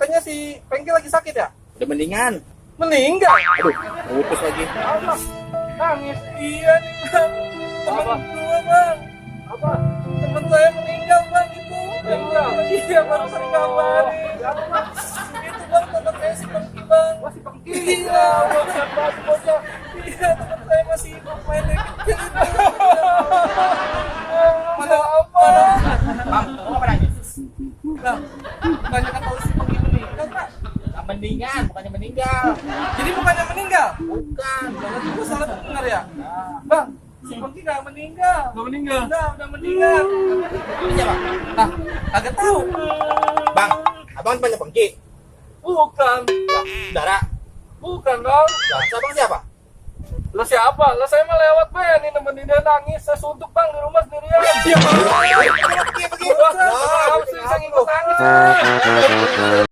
Katanya si Pengki lagi sakit ya? Udah mendingan. Meninggal? Aduh, putus lagi. Allah, nangis. Iya nih bang, temen gua bang. Apa? Temen saya meninggal bang itu. Meninggal? Iya, baru sering kabarin. Siapa bang? Itu bang, temen saya si Pengki bang. Wah, si Pengki? Iya, bocah banget bocah. Iya, temen saya masih hidup main kecil itu. Mana apa? Bang, kamu apa nangis? Nah, bukannya kan tahu si Pengki meninggal pak? Mendingan, bukannya meninggal. Jadi bukannya meninggal? Bukan. Berarti gue salah dengar ya? Bang, si Pengki nggak meninggal. Nggak meninggal? Udah meninggal. Iya, Bang. Nah, agak tahu. Bang, abang temannya Pengki. Bukan. Lah, saudara. Bukan dong. Lah, abang siapa? Lo siapa? Lo saya mah lewat bang, ini nemenin dia nangis. Saya suntuk bang di rumah sendirian. Iya, Bang. Pergi. Bukan, kamu bisa ngikut nangis.